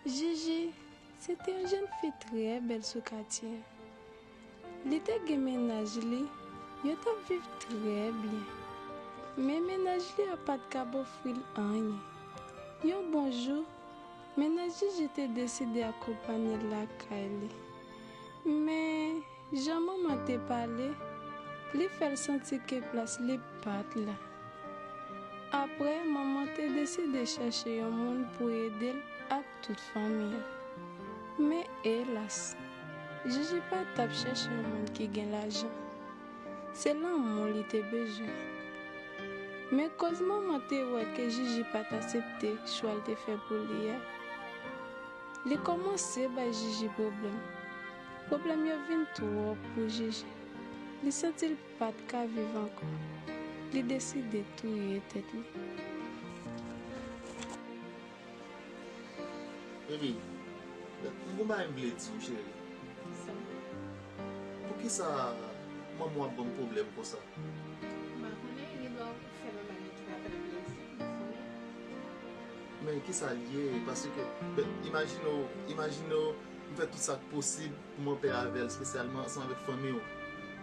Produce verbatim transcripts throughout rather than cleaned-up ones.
Jiji, se te yon jèn fi trè bèl sou katye a. Li te gen mennaj li, yo t ap viv trè byen. Men mennaj li a pa t kab ofri l anyen. Yon bon jou, mennaj Jiji te deside akonpanye l lakay li. Men, jan manman te pale, li fè l santi ke plas li pa t la. Apre, manman te deside chèche yon moun pou ede l ak tout fanmi an. Men elas, Jiji pa t ap chèche yon moun ki gen lajan. Se lanmou li te bezwen. Men koz manman te wè ke Jiji pa t aksepte chwa l te fè pou li a, li kòmanse bay Jiji pwoblèm. Pwoblèm yo vin twòp pou Jiji. Li santi l pa t ka viv ankò. Li deside touye tèt li. Baby, m gon bagay m vle di w, cheri. Poukisa manman w ap ban m pwoblèm konsa? M pa konnen, li dwe fè yon bagay ki pa fè l plezi, m pa konnen. Men kisa l ye? Paske, ben, imajine w, imajine w, m fè tout sa k posib pou m anpè avè l, espesyalman ansanm avèk fanmi w.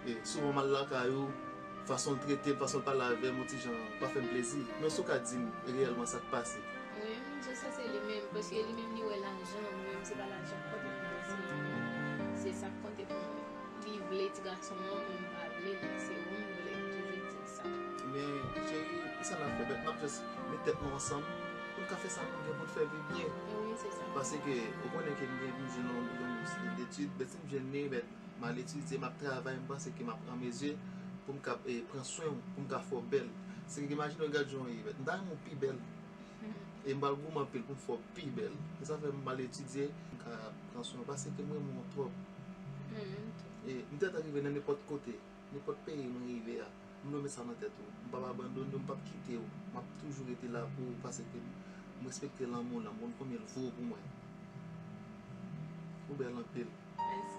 E souvan m al lakay ou, fason l trete m, fason l pale avè m, yon ti jan pa fè m plezi. Men èske w ka di m reyèlman sa k pase? Wi, m di w sa se li menm, paske li menm li wè lajan, mwen menm se pa lajan k konte pou mwen, se li menm, se sa k konte pou mwen. Li vle ti gason an, mwen m pa vle l, se ou m vle, m toujou di l sa. Men, cheri, kisa n ap fè? Bèt, n ap just met tèt nou ansanm pou n ka fè sa nou gen pou n fè pi byen. Wi, se sa. Paske, ou konnen ke m gen pou m jwenn yon, yon bousye detid, bèt, si m jwenn li, bèt, m al etidye, m ap travay, m panse ke m ap an mezi pou m ka, eh, pran swen w, pou m ka fè w bèl. Se ke imajine w gad jan w ye, bèt, m ta renmen w pi bèl. E m pral goumen anpil pou m fè w pi bèl. Se sa fè m al etidye, m ka pran swen w, paske m renmen w twòp. Mm, m tou. E m te ta rive nan nenpòt kote, nenpòt peyi mwen rive a, m dwe met sa nan tèt ou. M p ap abandone w, m p ap kite w. M ap toujou rete la pou ou, paske m respekte lanmou w lan, m konn konbyen l vo pou mwen. Ou bèl anpil. Mèsi.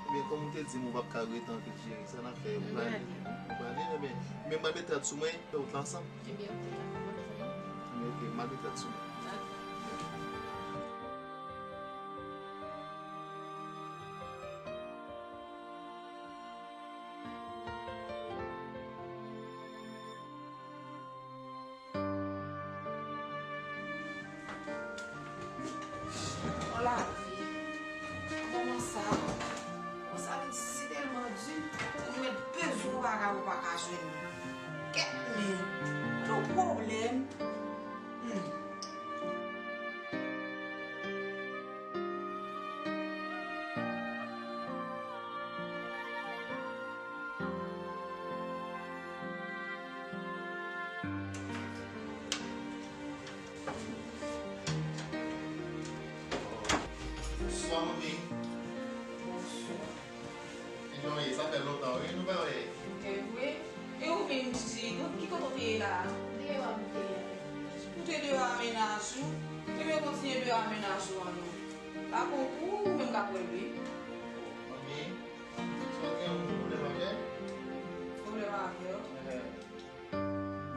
Ebyen, kòm ou te di m ou p ap ka rete anpil, cheri, sa n ap fè? Ou prale? Ou prale? Ebyen, men m al met rad sou mwen, fè wout la ansanm. Ebyen, ok, dakò, m ap tann ou. Ebyen, ok, m al met rad sou mwen. Dakò. An lavi, kòman sa? Kòman sa vin si tèlman di, ou mèt bezwen ou pa ka, ou pa ka jwenn li. Kèt men, yon pwoblèm. Hmm. Bonswa, manmi. Bonswa. Kijan w ye? Sa fè lontan, wi, nou pa wè. Gen vre. E ou menm, Jiji, ki kote w te ye la a? Deyò a m te ye. Ou te deyò a mennaj ou? Ebyen, kontinye deyò a mennaj ou an non. Lakay ou, ou menm k ap wè l, wi. Manmi, sa w gen yon pwoblèm avè l? Pwoblèm avè w? Ehè.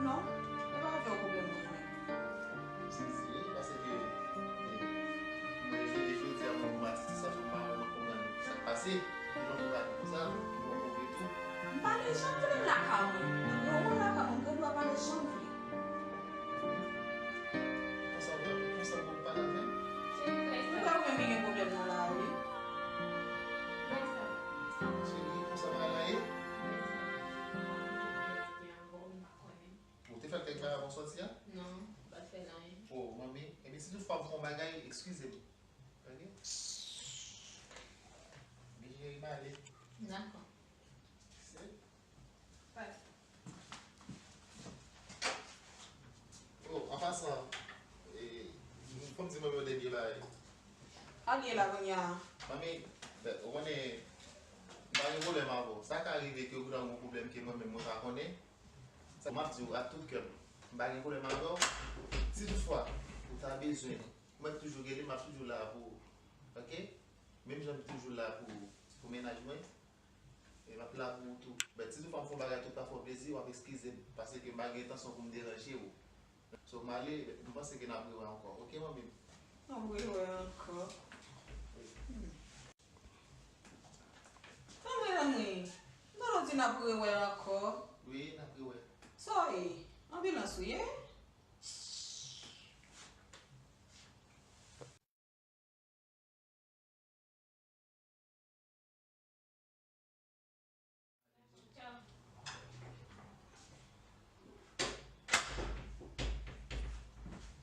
Non, e pa avè w pwoblèm mwen, mwen. M sezi, paske, e, mwen jodi, jodi a, mwen, mwen asiste sa, m pa vrèman konprann sa k pase. Ki jan w te pale konsa, ou pran pwoblèm tou. M pa gen janm pwoblèm lakay mwen. Mwen gen yon moun lakay mwen, m gen dwa pale jan m vle. Konsa, konsa, pou m pale avè l? Cheri, bay sa. Ou kwè ou menm ki gen pwoblèm nan la, wi. Bay sa. Cheri, konsa bagay la ye? Bay sa. Ou te fè l kèk bagay avan w sòti a? Non, m pa t fè l anyen. O, manmi, ebyen, si toutfwa m fè yon bagay, eskize m. Oke? Byen, m ale. Dakò. Se? Pati. O, an pasan, e, fò m di manmi yon dènye bagay. Sa l ye la kounye a? Manmi, ou konnen, m pa gen pwoblèm avè w. Sa ka rive ke ou ta gen yon pwoblèm ke mwen menm mwen pa konnen. Sa m ap di w ak tout kè m. M pa gen pwoblèm avè w. Si toutfwa ou ta bezwen m, ou mèt toujou rele m, m ap toujou la pou ou. Oke? Menm jan m toujou la pou, pou mennaj mwen. E m ap la pou ou tou. But si toutfwa m fè yon bagay tout pa fè w plezi, w ap eskize m, paske m pa gen entansyon pou m deranje w. So, m ale, m panse ke n ap rewè ankò. Oke, manmi m? N ap rewè ankò. Wi. Hmm. Tann mwen, tann mwen. Dolo di n ap rewè ankò. Wi, n ap rewè. Sa w ye? Anbilans ou ye?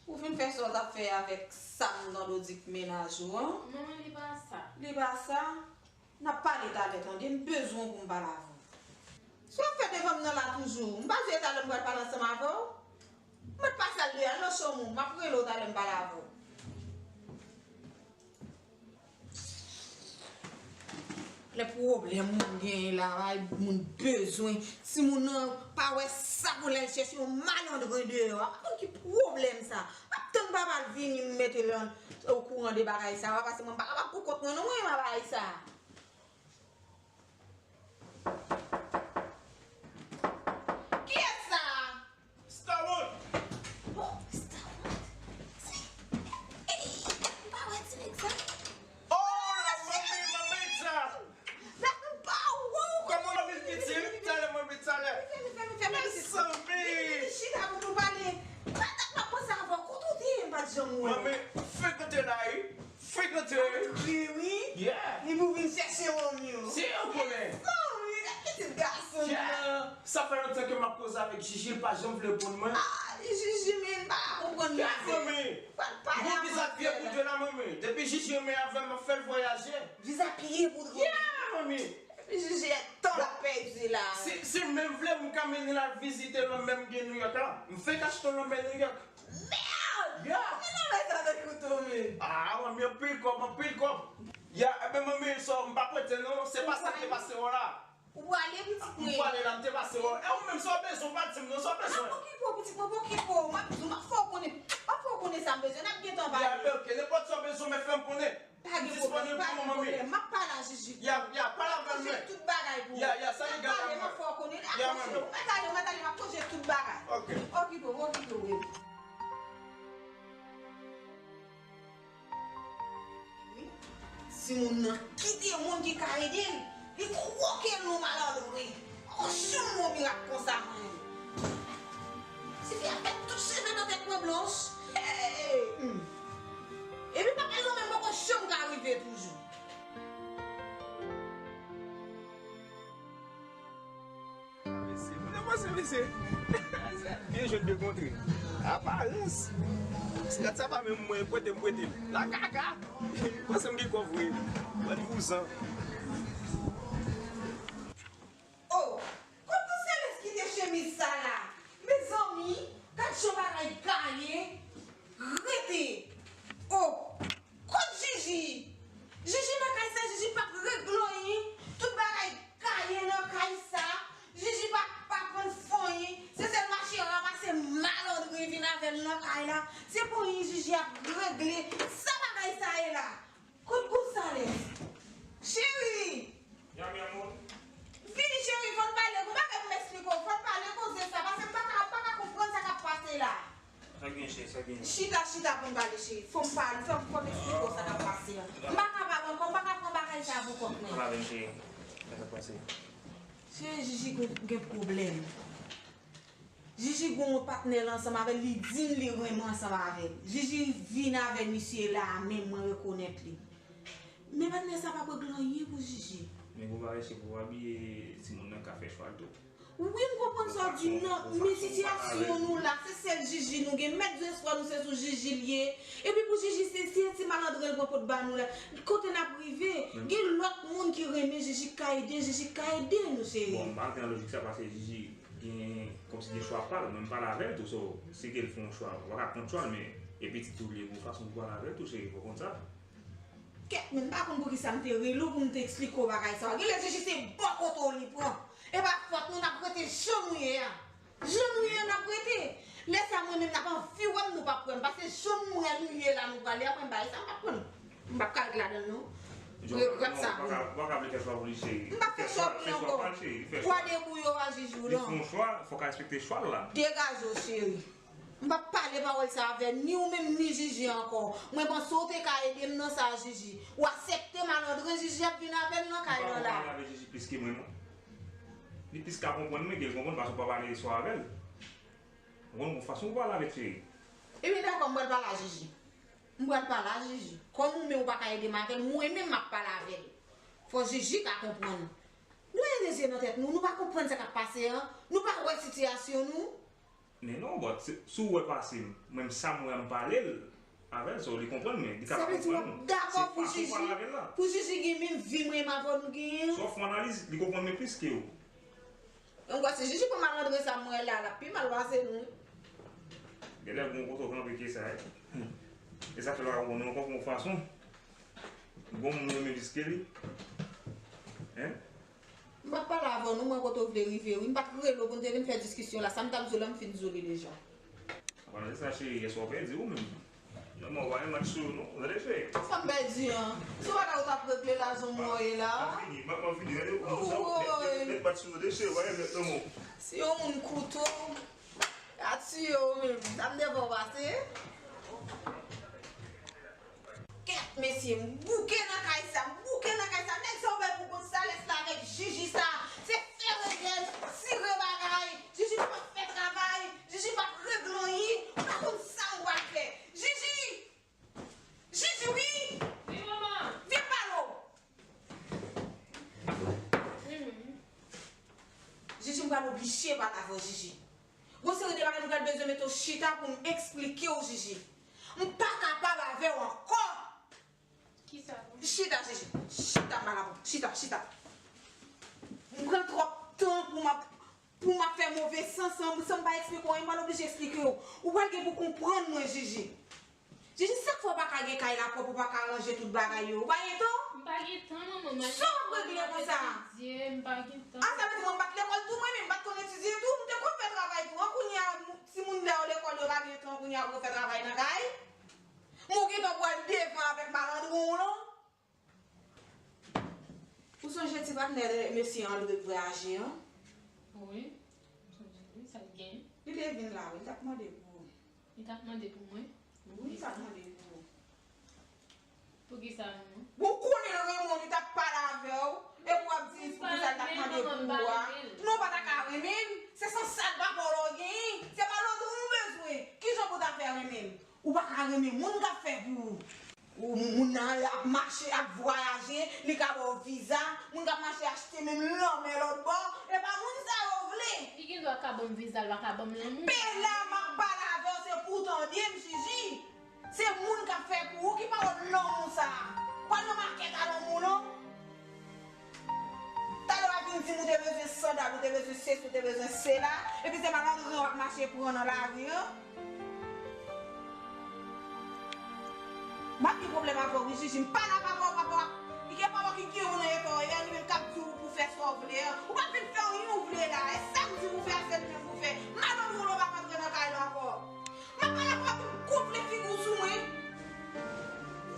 Ou vin fè sa w t ap fè avèk Sam nan Dodik mennaj ou an? Non, li pa sa. Li pa sa? N ap pale talè, tande, m bezwen w pou m pale avè w. Sa w ap fè devan m nan la toujou? M pa di talè m pral pale ansanm avè w? M mèt pase al deyò, al nan chanm ou, m ap rele w talè m pale avè w. Lè pwoblèm moun genyen la, ay moun bezwen, timoun nan pa wè sa pou l al chèche yon malandren deyò a. Ki pwoblèm sa? M ap tann papa l vini, m mete l an- okouran de bagay sa, paske mwen pa kapab pou kont mwen non, mwen, bagay sa. Kiyès sa? Starwood! Oh, Starwood? Se, ey, m pa wè ti nèg sa. Oh, la manmi, manmi sa! Sa m pa wè w. Kòman w vin piti? Talè, manmi, talè. Fèmen, fèmen, fèmen. Mezanmi! Vini, vini, chita pou nou pale. Patat m ap panse avè w. Kote w te ye? M pa t janm wè w. Manmi, fèk antre la, wi. Fèk antre, wi. Antre, wi. Yeah. Li pou vin chèche manmi w. Se yon pwoblèm. Mezanmi, gad pitit gason sa. Yeah. Sa fè lontan ke m ap koze avèk Jiji, li pa janm vle reponn mwen. Ah, Jiji, men m pa konprann. Gad, manmi. Fò l pale avè l. Gon viza pye pou de la, manmi. Depi Jiji renmen avè m, m ap fè l vwayaje. Viza pye pou de. Yeah, manmi. Epi Jiji, e tan l ap pèdi la. Si, si m menm vle, m ka mennen l al vizite lanmè m gen Nouyòk la. M fèk achte yon lanmè Nouyòk. Mèd! Yeah. Ki lanmè sa tankou tonbe? Ah, manmi, anpil kòb, anpil kòb. Ya, ebyen, manmi, so, m pa prete non, se pa sa k te pase w la. Ou prale, pitit mwen? M prale la, m te pase w. E ou menm, sa w bezwen, w pa di m non, sa w bezwen? M ap okipe w, pitit mwen, m ap okipe w. M ap di w, m ap fè w konnen, m ap fè w konnen sa m bezwen, n ap gentan pale. Ya, ebyen, oke, nenpòt sa w bezwen, men fè m konnen. Pa gen pwoblèm, pa gen pwoblèm. M ap pale a Jiji pou ou. Ya, ya, pale avè l, men. M ap jere tout bagay pou ou. Ya, ya, sa egal a mwen. M ap pale, m ap fè w konnen. Ya, manmi. M ap ale, m ap ale, m ap jere tout bagay. Oke. Okipe w, okipe w, baby. Timoun nan kite moun ki ka ede l. Li twoke l nan malandren. Poko janm wè yon mirak konsa, mwen. Tifi a fè tout cheve nan tèt mwen blanch. Hey! Hmm. Epi papa l nan menm poko janm ka rive toujou. Mesye, mwen te panse, mesye. Byen jwenn de kontre. Aparans. Skat sa pa menm mwen, prete m prete l. La kaka. Panse m gen kòb vre. Bann vouzan. Oh, kot pou Selès kite chemiz sa la? Mezanmi, gad jan bagay gaye. Rete. Oh, kot Jiji? Jiji nan kay sa, Jiji p ap regle anyen. Tout bagay gaye nan kay sa. Jiji pa, pa konn fè anyen. Se sèl mache ranmase malandren vin avè l nan kay la. Se pou anyen Jiji ap regle. Sa bagay sa ye la? Kot Gonzales? Cheri! Ya, mi amor. Vini, cheri, fò n pale. Gon bagay pou m eksplike w. Fò n pale koze sa, paske m pa ka, m pa ka konprann sa k ap pase la. Sa k gen, cheri, sa k gen? Chita, chita pou n pale, cheri. Fò m pale, fò, fò m eksplike w sa k ap pase a. M pa kapab ankò, m pa ka pran bagay sa a pou kont mwen. Pale avè m, cheri. Sa k ap pase? Cheri, Jiji gen, gen pwoblèm. Jiji gen yon patnè l ansanm avè l, li di m li renmen ansanm avè l. Jiji vin avè misye la a, men mwen rekonèt li. Men patnè sa p ap regle anyen pou Jiji. Men gon bagay, se pou w abiye timoun nan ka fè chwa l tou. Wi, m konprann sa w di m nan, men sitiyasyon nou la, se sèl Jiji nou gen. Mèt di espwa nou se sou Jiji l ye. Epi pou Jiji, se, se ti malandren l pran pot ba nou la. Kote n ap rive? Gen lòt moun ki renmen Jiji k ka ede, Jiji k ka ede nou, cheri. Bon, m pa antre nan lojik sa, paske Jiji gen, kòmsi gen chwa pa l, mwen m pale avè l tou, so, si ke l fè yon chwa, ou pa ka kont chwa l, men e pitit ou li ye, gon fason pou pale avè l tou, cheri, fò w konn sa. Kèt, men m pa konn poukisa m te rele w pou m te eksplike w bagay sa. Genlè Jiji se bò kote w li pran. E pa fòt nou, n ap rete jan nou ye a. Jan nou ye a, n ap rete. Lè sa, mwen menm, n ap anvi wè m, nou p ap wè m. Paske jan m wè nou ye la, nou prale, apre m bagay sa, m p ap pran. M p ap ka ret ladan l, non. Regrèt sa pou ou. Ou pa ka vle fè chwa pou li, cheri. M p ap fè chwa pou li ankò. Twa debouye w a, Jiji, w lan. Li fè yon chwa, fòk a respekte chwa l la. Degaje w, cheri. M p ap pale pawòl sa avè ni ou menm ni Jiji ankò. Mwen panse w te ka ede m nan sa, Jiji. Ou aksepte malandren Jiji ap vin avè l nan kay lan la. Ou pa konprann avè Jiji plis ke mwen, non. Li plis ka konprann mwen ke l konprann paske w pa pale swa avè l. Ou konn gon fason pou pale avè l, cheri. Ebyen, dakò, m pral pale a Jiji. M pral pale a Jiji. Kòm ou menm ou pa ka ede m avè l, mwen menm m ap pale avè l. Fò Jiji ka konprann. Nou enèje nan tèt nou, nou pa konprann sa k ap pase an, nou pa wè sitiyasyon nou. Men non, but, si, si w wè pase m, mwen menm sa m wè a m pale l avè l, so li konprann mwen, li ka pa konprann ou. Sa vle di w ap dakò pou Jiji, pou Jiji gen menm vi mwen menm avè w nou genyen an? Sòf analiz, li konprann mwen plis ke ou. Mwen kwè si Jiji pran malandren sa m wè la, l ap pi mal pase nou. Genlè gon kote w kanpe ke sa, wi. E sa fè l pa konprann nou ankò gon fason. Gon moun renmen plis ke li. Hein? M pa t pale avè w non, mwen kote w vle rive wi. M pa t rele w pou n te vin fè diskisyon la. Sa m t ap di w la, m fin di w li deja. Apa nan sa cheri, yè swa w pèdi ou menm. Non, mwen, w pa gen match sou yo non, w tande cheri. Sa m pèdi an? Se pa ta ou t ap regle la, jan m wè w ye la. M ap vini, m ap, m ap vini, tande, ou di sa, ou mèt, mèt, mèt bat sou yo, tande cheri, w pa gen mèt nan men w. Si yon moun koute w, y a tiye w menm. Sa m devan w pase. Kèt, mesye, m bouke nan kay sa, m bouke nan kay sa. Nèg sa ouvè pou kont sa, lès la avèk Jiji sa. Se fè regèt, tire bagay. Jiji p ap fè travay, Jiji p ap regle anyen. M pa konn sa m pral fè. Jiji! Jiji, wi! Wi, manman! Vin pale w! Wi, manman. Jiji, m pral oblije pale avè w, Jiji. Gon seri de bagay m pral bezwen mete w chita pou m eksplike w, Jiji. M pa kapab avè w ankò. Kisa? Chita, Jiji. Chita, m pale avè w. Chita, chita. M pran twòp tan pou m ap, pou m ap fè move sans san, san m pa eksplike w anyen. M pral oblije eksplike w. Ou pral gen pou konprann mwen, Jiji. Jiji, sa k fè w pa ka gen kay la pwòp, ou pa ka ranje tout bagay yo? Ou pa gen tan? M pa gen tan, manman, m al lekòl, m ap etidye, m pa gen tan. Sa w ap regle konsa? A, sa vle di mwen m pa t lekòl tou, mwen menm m pa t konn etidye tou, m te konn fè travay tou. An kounye a, timoun lè yo lekòl yo pa gen tan, kounye a pou yo fè travay nan kay? Men w gentan pral devan avèk malandren w lan. Ou sonje ti patnè mesye Andre k vwayaje an? Wi, m sonje wi, sa l gen? Li te vin la wi, li t ap mande pou ou. Li t ap mande pou mwen? Wi, li t ap mande pou ou. Poukisa non? Bon, ou konnen l renmen w, li t ap pale avè w, epi w ap di poukisa l t ap mande pou ou a. Non, w pa ta ka renmen l. Se san sal papa w la w genyen. Se malandren w bezwen. Kijan pou w ta fè renmen l? Ou pa ka renmen moun k ap fè pou ou. Ou moun nan ap mache, ap vwayaje, li ka ba w viza, moun k ap mache achte menm lanmè lòt bò, e pa moun sa yo vle. Li gen dwa ka ban m viza, l pa ka ban m lanmou. Pela m ap pale avè w, se pou w tande m, Jiji. Se moun k ap fè pou ou ki pawòl lanmou sa. Pa nan makèt a lanmou non. Talè w ap vin di m ou te bezwen sandal, ou te bezwen sesi, ou te bezwen sela, epi se malandren w ap mache pran nan lari an. M ap gen pwoblèm avè w wi, Jiji. M pa la pa pa w, pa pa w. Li gen pa w ki gen w nan eta w ye a, li menm k ap di w pou fè sa w vle an. Ou pa vin fè anyen w vle la. E sa m di pou fè a, se li menm pou fè. Malandren w lan pa antre nan kay la ankò. M ap pale avè w pou m gonfle figi w sou mwen.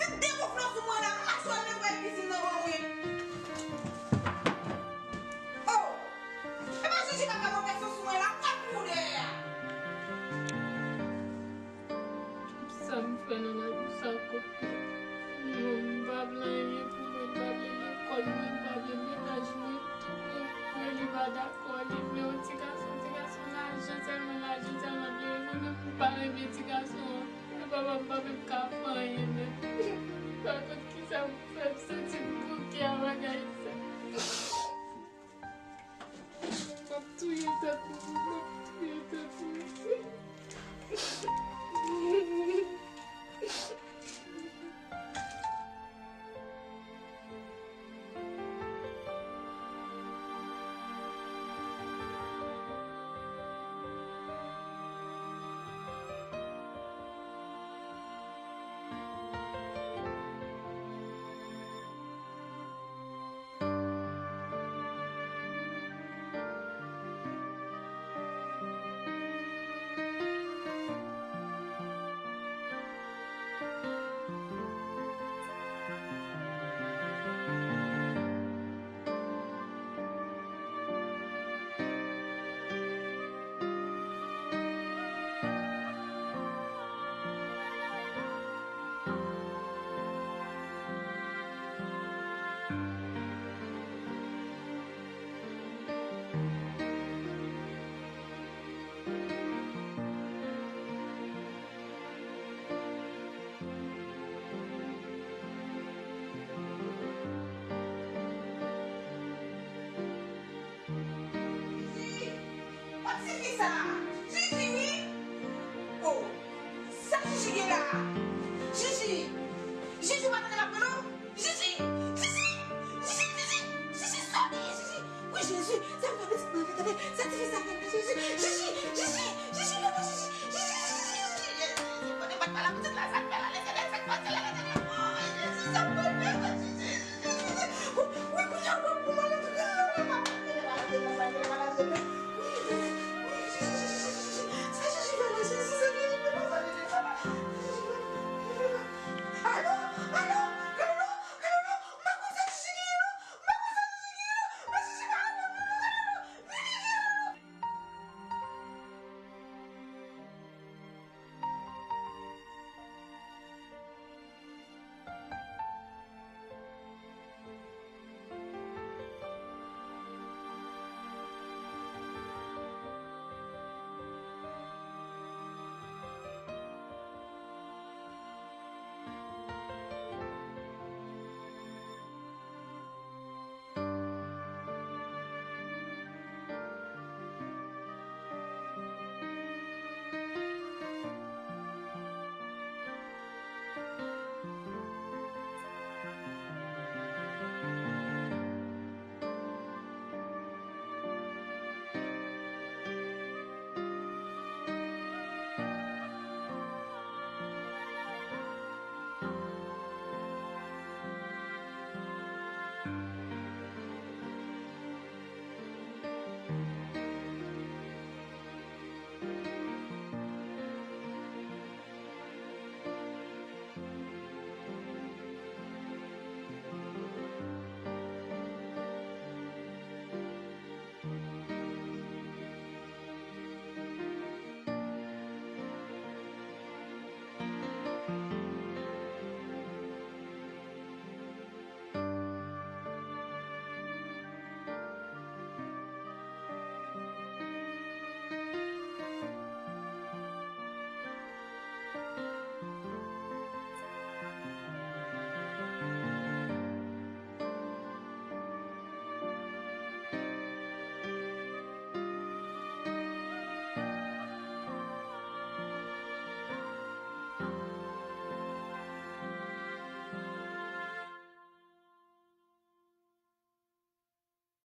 Vin degonfle w sou mwen la, m mache al netwaye kizin nan ban mwen. Oh! E pa Jiji k ap fè move son sou mwen la, m pral pou dèyè a. Sa m fè nan lavi sa, kot mwen? M pa vle anyen pou mwen, m pa vle lekòl mwen, m pa vle mennaj mwen. Mwen, li pa dakò, li vle yon ti gason, ti gason lajan, sèlman lajan, sèlman li renmen. Mwen menm, m pa renmen ti gason an. Mwen, papa m pa menm ka fè anyen menm. Pa konn kisa pou fè m santi m bouke a bagay sa. M ap touye tèt mwen, m ap touye tèt mwen. sa.